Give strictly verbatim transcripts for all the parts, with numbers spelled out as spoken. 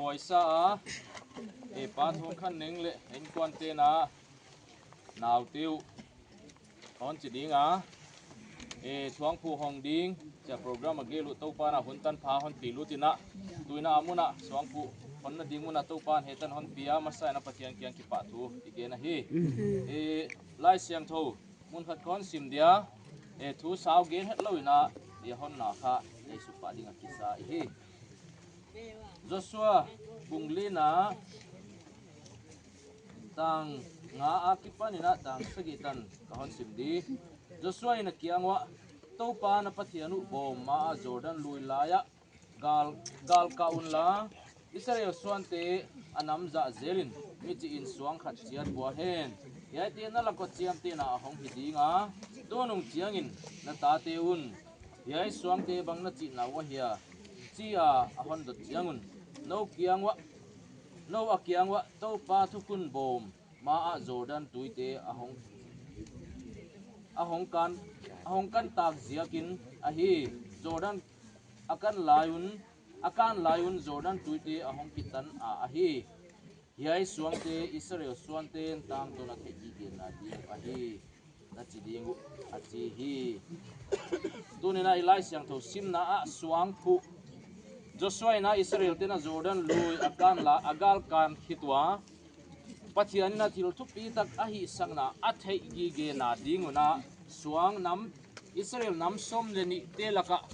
Huaisa a, e, Pa Thawngkhaneng leh innkuante'n naute uh hon chi ding a, e, suangphuh hong ding chia program a gel uh Toupa'n hun tanpha hon pilut in, tuin a mun a suangphuh honna ding mun a Toupa'n hiai tan hon pia masa in Pathian kiang kipahthu i gen ahi. E, Laisiangthou mun khat kon sim dia, e, thu sau gen hetlou in, e, honna kha, e, suk pah ding a kisa i hi. Joshua bung lina tang nga akipan in tang sagih tan ka hon sim di. Joshua in a kiang uah, Toupa na Pathian uh bawm ma a Jordan lui lai ah gal, gal kah unla, Israel suante a nam zah zel in, mi chih in suang khat chiat bua hen. Hiaite na lak ua chiamtehna a hong hi ding a, tunung chiangin na tate un, hiai suangte bang na chihna uh ahia, chi a a hon dot chiang un, nou kiang uah, nou a kiang uah Toupa thukhun bawm ma ah Jordan tuite a hong, a hong kan, a hong kan tak ziakin ahi. Jordan a kan lai un, a kan lai un Jordan tuite a hong kitan a ahi. Hiai suangte Israel suante'n tangtawn a theihgigena ding uh ahi, na chi ding uh, a chi hi. Tuni'n i Laisiangthou simna ah suangphuh, Joshua in Israelte'n Jordan lui a kan la, a gal kan khit ua, Pathian in thil thupitak a hihsakna a theihgigena ding un, suang nam, Israel nam sawm leh nihte lak ah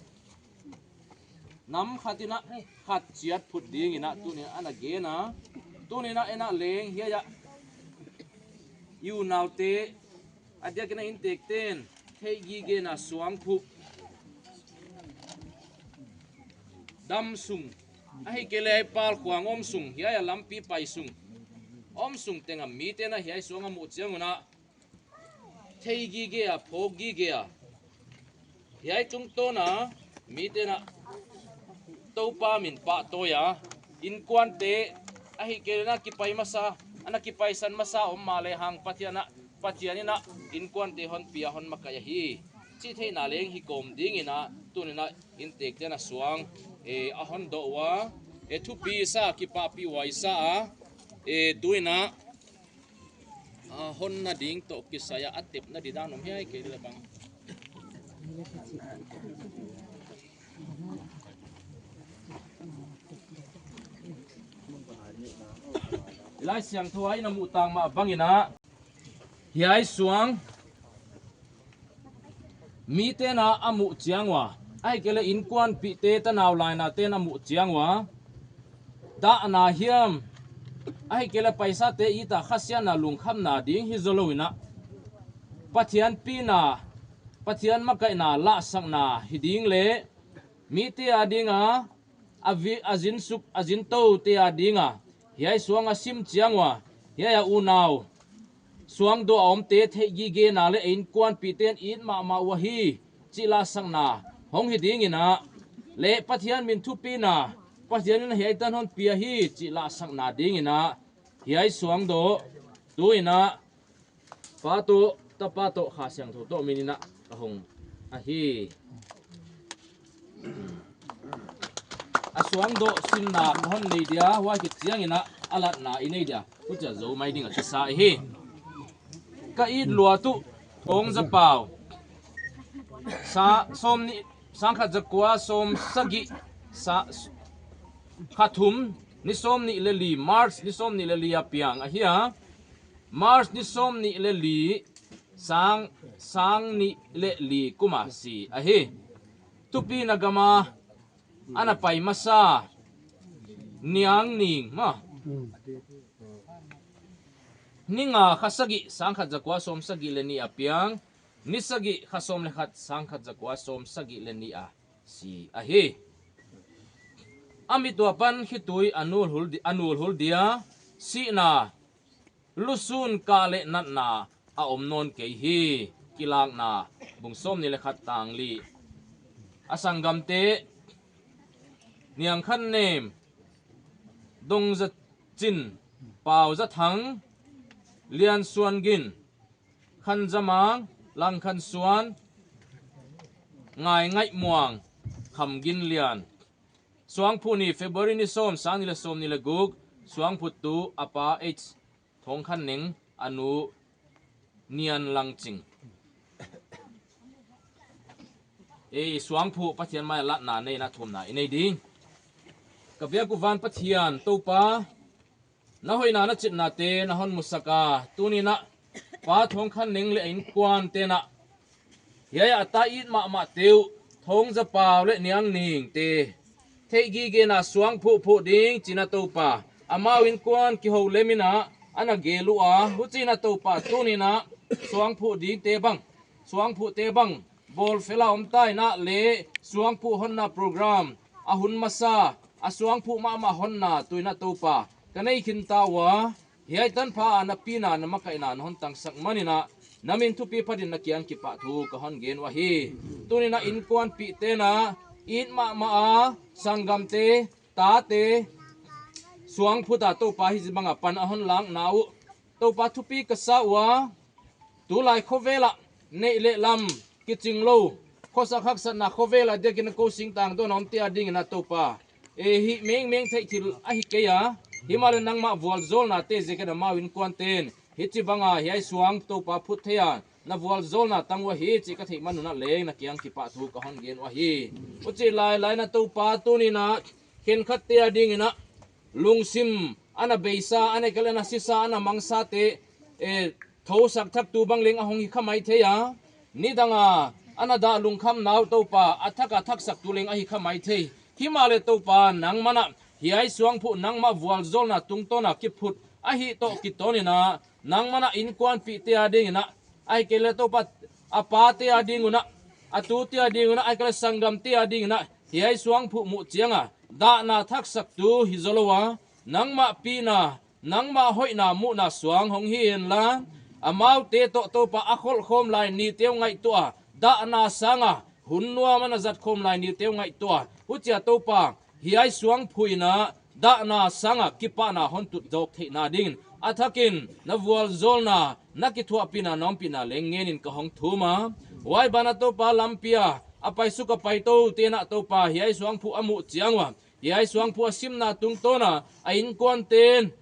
nam khat in khat chiat phut ding in tuni'n a gen a. Tuni'n ei leng hiai ah i unaute, a diakin inntekte'n theihgigena suangphuh, dam sung, ahihkeileh palkhuang om sung, hiai a lampi pai sung om sung teng a mite'n hiai suang a muh chiang un, theigige a, phawkgige a, hiai tungtawn a mite'n Toupa min pahtawi a, innkuante, ahihkeileh a kipai masa, a kipaisan masa om mahlehang Pathian, Pathian in innkuante hon pia hon makaih ahi chih theihna leng hi kawm ding in, tuni'n inntekte'n suang, e, a hon doh ua, e, thupi sa, kipahpih huai sa a, e, tuin a honna ding toh kisai a tepna di dan om hiai kei leh bang. Laisiangthou ah i na muh tang mah bang in, hiai suang mite'n a muh chiang ua, ahihkeileh innkuanpihte tanau lainate'n a muh chiang ua, dahna hiam, ahihkeileh paisate it a khasiatna lungkhamna ding hi zolou in, Pathian pina, Pathian makaihna lahsakna hi ding leh mite a ding a, a vi-, a zinsuk, a zintoute a ding a, hiai suang a sim chiang ua, hiai a unau suang doh a omte theihgigena leh innkuanpihten it mahmah uh ahi chih lahsakna hong hi ding in, leh Pathian min thupina, Pathian in hiai tan hon pia hi chih lahsakna ding in, hiai suang doh, tuin Pa toh, Tapa toh, Kha Siangthou toh min in a hong ahi. A suang doh simna ka hon nei dia, huai khit chiang in a latna i nei dia, huchia zou mai ding a kisa hi. Ka it lua tuh, Thawng Za Pau. Sa, sawm nih, sangkhat zakua sawm sagih, sa, kha thum, ni sawm nih leh li, March ni sawm nih leh li a piang ahi a. March ni sawm nih leh li, sang, sang nih leh li kum a si ahi. Tupina gam a ana pai masa Niang Ning maw. Ni nga kha sagih, sangkhat zakua sawm sagih leh nih a piang, ni sagih kha sawm leh khat, sangkhat zakua sawm sagih leh nih a si ahi. A mit ua pan khitui a nul hul di-, a nul hul dia, sihna, lusun kah leh natna a om nawn kei hi. Kilakna, bung sawm nih leh khat tang li. A sanggamte, Niang Khan Nem, Dong Za Chin, Pau Za Thang, Lian Suan Gin, Khan Za Mang, Lang Khan Suan, Ngai Ngaih Muang, Kham Gin Lian. Suangphuh ni, February ni sawm, sang nih leh sawmnih leh guk, suangphuttu a pa H Thongkhaneng, a nu Nianlangching. Ei suangphuh Pathian maia latna nei na thumna i nei ding. Ka biak uh van Pathian Toupa, na hoihna na chitnate na hon musak a, tuni'n a Pa Thongkhaneng leh a innkuante'n a hiai a ta it mahmahte uh, Thongzapau leh Niangningte, theihgigena suangphuh phuh ding chi'n a Toupa, amau innkuan kihou lem in a, ana gel ua, huchi'n a Toupa tuni'n a suangphuh dingte bang, suangphuhte bang, bawlfel a om ta in a leh suangphuh honna program, a hun masa, a suangphuh mahmah honna tuin a Toupa, ka nei khin ta ua, hiai tanpha a na pina na makaihna na hon tangsak man in a, na min thupi phat in na kiang kipahthu ka hon gen uh ahi. Tuni'n a innkuanpihte na it mahmah a, sanggamte, tate, suangphut a Toupa hichibang a pan a hon lakna uh, Toupa thupi ka sa ua, tulai khovel a neih leh lam kiching lou, khosak haksatna khovel a diakin a kou singtang dawn a omte adingin a Toupa, ei hih mengmeng theih thil ahi kei a, himahleh nangmah vualzawlnate ziakin amau innkuante'n hichibang a hiai suang Toupa phut thei a, na vualzawlna tang uh ahi chih ka theih man un a leng na kiang kipahthu ka hon gen uh ahi. Huchi lailai in a Toupa tuni'n a khenkhatte adingin a lungsim ana beisa, ana kal ana sisa, ana mangsate, eh, thousak thaktu bang leng a hong hi kha maithei a, nidang a ana dah lungkhamna uh Toupa, a thak a thaksaktu leng ahi kha maithei. Himahleh Toupa nangma'n a hiai suangphuh nangmah vualzawlna tungtawn a kiphut ahi toh kiton in a, nangma'n a innkuanpihte adingin a, ahihkeileh Toupa a pate ading un a, a tute ading un a, ahihkeileh sanggamte adingin a, hiai suangphuh muh chiang a dahna thaksaktu hi zou lou a, nangmah pina, nangmah hoihna muhna suang hong hi inla, amaute toh Toupa a kholh khawm lai nite uh ngaihtuah a, dahna sang a hun nuam ana zat khawm lai nite uh ngaihtuah a, huchia Toupa hiai suangphuh in a dahna sang a kipahna hon tut zawk theihna dingin, a thakin na vualzawlna, na kithuahpihna, na ompihna leng ngen in ka hong thum a. Huai ban a Toupa lampi a a paisuk a paitoute na Toupa hiai suangphuh a muh chiang ua, hiai suangphuh a simna tungtawn a a innkuante'n,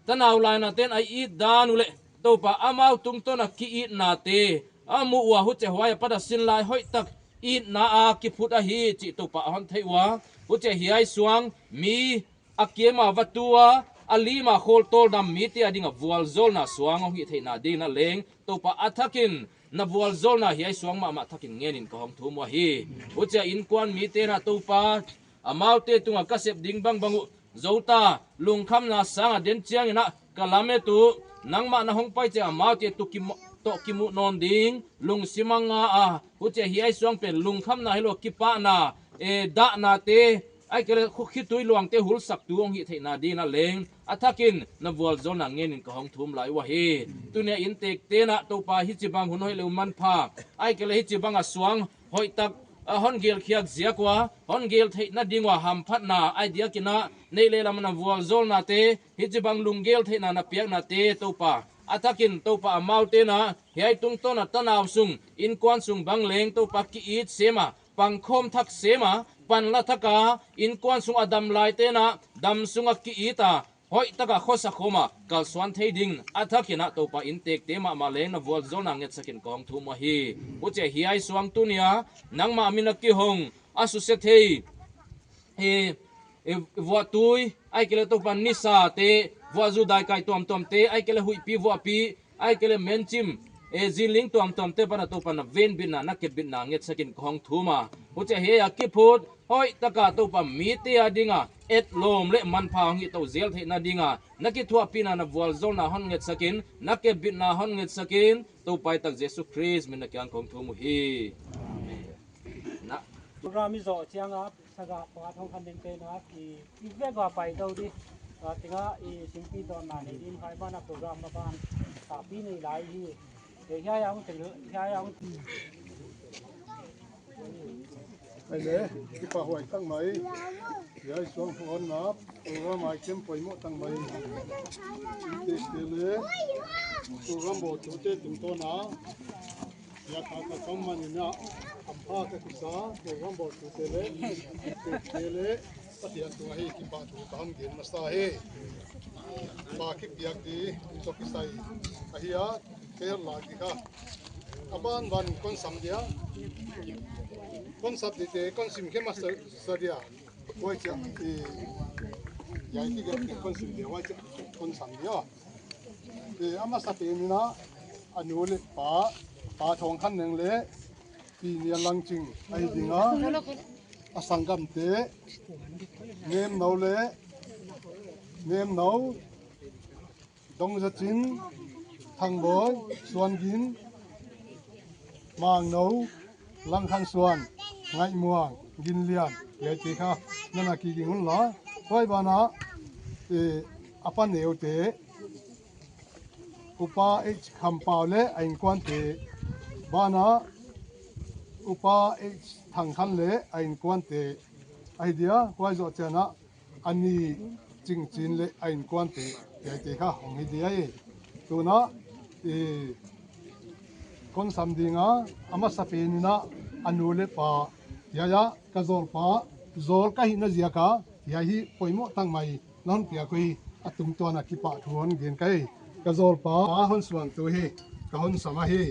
tanau lainate'n a it dan uh leh Toupa amau tungtawn a ki-itnate a muh ua, huchia huai apat a sinlai hoihtak itna a kiphut ahi chih Toupa a hon theih ua, huchia hiai suang mi a kiam a va tu a, a lim a khawl tawldam mite ading a vualzawlna suang hong hih theihna dingin a leng Toupa a thakin na vualzawlna hiai suang mahmah thakin ngen in ka hong thum uh ahi. Huchia innkuan mite'n a Toupa, amaute tung a ka sep ding bangbang uh zou ta, lungkhamna sang a den chiangin a ka lamet uh, nangmah na hong pai chiang amaute toh kimu-, toh kimuh nawn ding lungsim a nga a, huchia hiai suang pen lungkhamna hilou kipahna, eh, dahnate, ahihkeileh khu khitui luangte hulsaktu hong hih theihna dingin a leng a thakin na vualzawlna ngen in ka hong thum lai uh ahi. Tuni a inntekte'n a Toupa hichibang hun hoih leh hun manpha, ahihkeileh hichibang a suang hoihtak a hon gelkhiak ziak ua, hon gel theihna ding ua hamphatna a diakin a neih leh lam a na vualzawlnate, hichibang lunggel theihna na piaknate Toupa, a thakin Toupa amaute'n a hiai tungtawn a tanau sung, innkuan sung bang leng Toupa ki-it sem a, pangkhawm thak sem a, panla thak a, innkuan sung a dam laite'n a dam sung a ki-it a, hoihtak a khosa khawm a kalsuan thei ding a thakin a Toupa inntekte mahmah leng na vualzawlna ngetsak in ka hong thum uh ahi. Huchia hiai suang tuni a nangmah min a kihong a susia thei, eh, eh, vuahtui, ahihkeileh Toupa nisate, vuahzu daikai tuamtuamte, ahihkeileh huihpi vuahpi, ahihkeileh menchim, eh, zinling tuamtuamte apan a Toupa na venbitna, na kepbitna ngetsak in ka hong thum a. Huchia hiai a kiphut hoihtak a Toupa mite ading a etlawm leh manpha hong hih tou zel theihna ding a na kithuahpihna, na vualzawlna hon ngetsak in, na kepbitna hon ngetsak in, Toupa i tak Jesu Khrist min a kiang ka hong thum uhi. Na. Program i zoh chiang a, Saga Pa Thongkhaneng te'n a, i, i vek a pai tou di. A, teng a, i, singpi dawnna nei ding, huai ban a program maban, tapi nei lai hi. E, hiai ang, teng, hiai ang. Ai le, kipahhuai tak mai. Hiai suangphuh honna program a i kem poimoh tak mai. Inntekte leh program bawltute tungtawn a, hiai ka ka kam man in a, hampha ka kisa, program bawltute leh, inntekte leh, Pathian tungah kipahthu ka hon gen masa hi. Pa kipiak di, chawkisai ahi a, kei lak di kha. A banban kon sam dia. Kon sam dite, kon sim khe masa, sa dia. Huai chia, i, hiai kipiak di kon sim dia, huai chia kon sam dia. I, a masapen in a, a nu leh pa, Pa Thawngkhaneng leh Pi Niallangching ahi ding a, a sanggamte, Nemno leh, Nemno, Dongzachin, Thangboi, Suangin, Mangno, Langkhansuan, Ngaihmuang, Ginlian, hiaite kha, nana kiging un la. Huai banah, eh, a pa neute, Upa H Khampau leh a innkuante, banah, Upa H Thangkhan leh a innkuante, ahi dia, huai zoh chiangin a ni Chingchin leh a innkuante, hiaite kha hong hi dia hi. Tuna, i, kon sam ding a, a masapen in a, a nu leh pa, hiai a, ka zawlpa, zawl ka hihna ziak a, hiai hi poimoh tak mai, na hon piak uh hi, a tungtawn a kipahthu hon gen ka hi. Ka zawlpa, Pa Honsuangtu hi, ka hon sam ahi.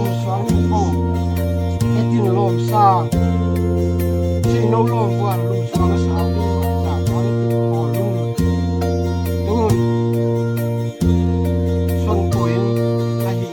Suang lung po, e tin lawm sa, si no lawm buan lung suang sa, sa, sa, lung, lung, suang po in, ahi,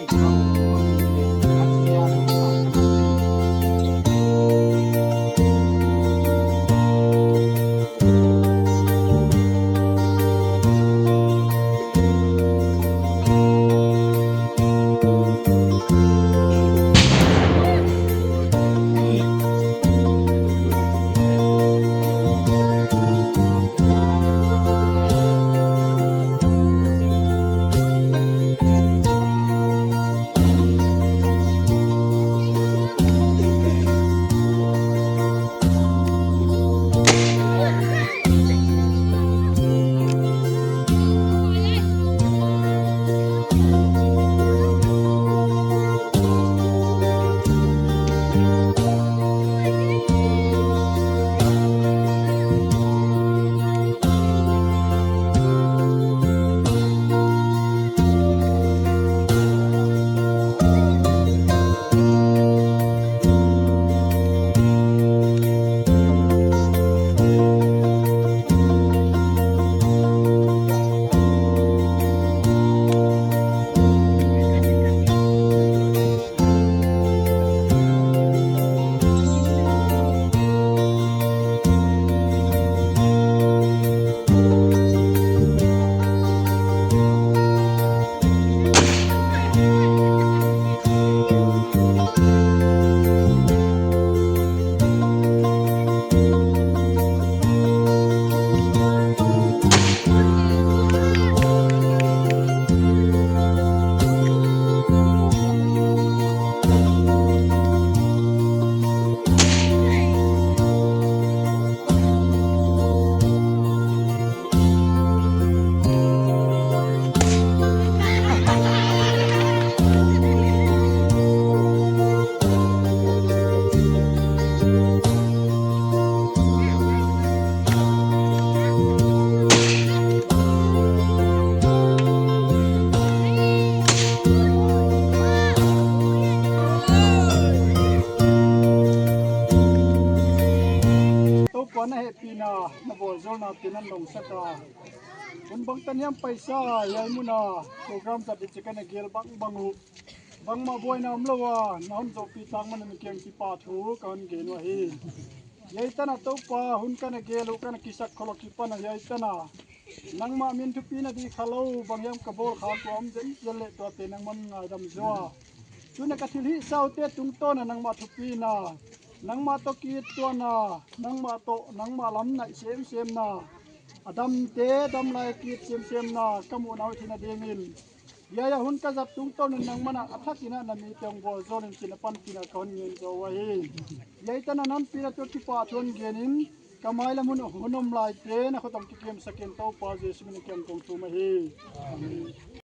Toupa na hehpihna, na vualzawlna pen hon dong sak a. Hun bangtan hiam paisa, hiai mun a program zat di chih ka na gel bangbang uh. Bangmah buaina omlou a, na hon zohpih tangman na kiang kipahthu ka hon gen uhi. Hiai tan a Toupa hun ka na gel uh, ka na kisak khollou akipan a hiai tan a nangmah min thupina di khalou bang hiam ka bawl kha tua om zenzen leh tuate nangman ngaidam zaw a. Tuin a ka thilhihsaute tungtawn a nangmah thupina, nangmah toh kittuahna, nangmah toh, nangmah lam naih semsemna, a damte dam lai kit semsemna ka muhna uh theihna dingin, hiai a hun ka zat tungtawn un nangman a thak in a na mite hong vualzawl in chi'n a panpihna ka hon ngen zaw uhi. Hiai tan a na hon pihna toh kipahthu hon gen in, ka mailam hun, hun om laite na khut ah hong kikemsak in Toupa Jesu min in kiang kong thum ahi. Amen.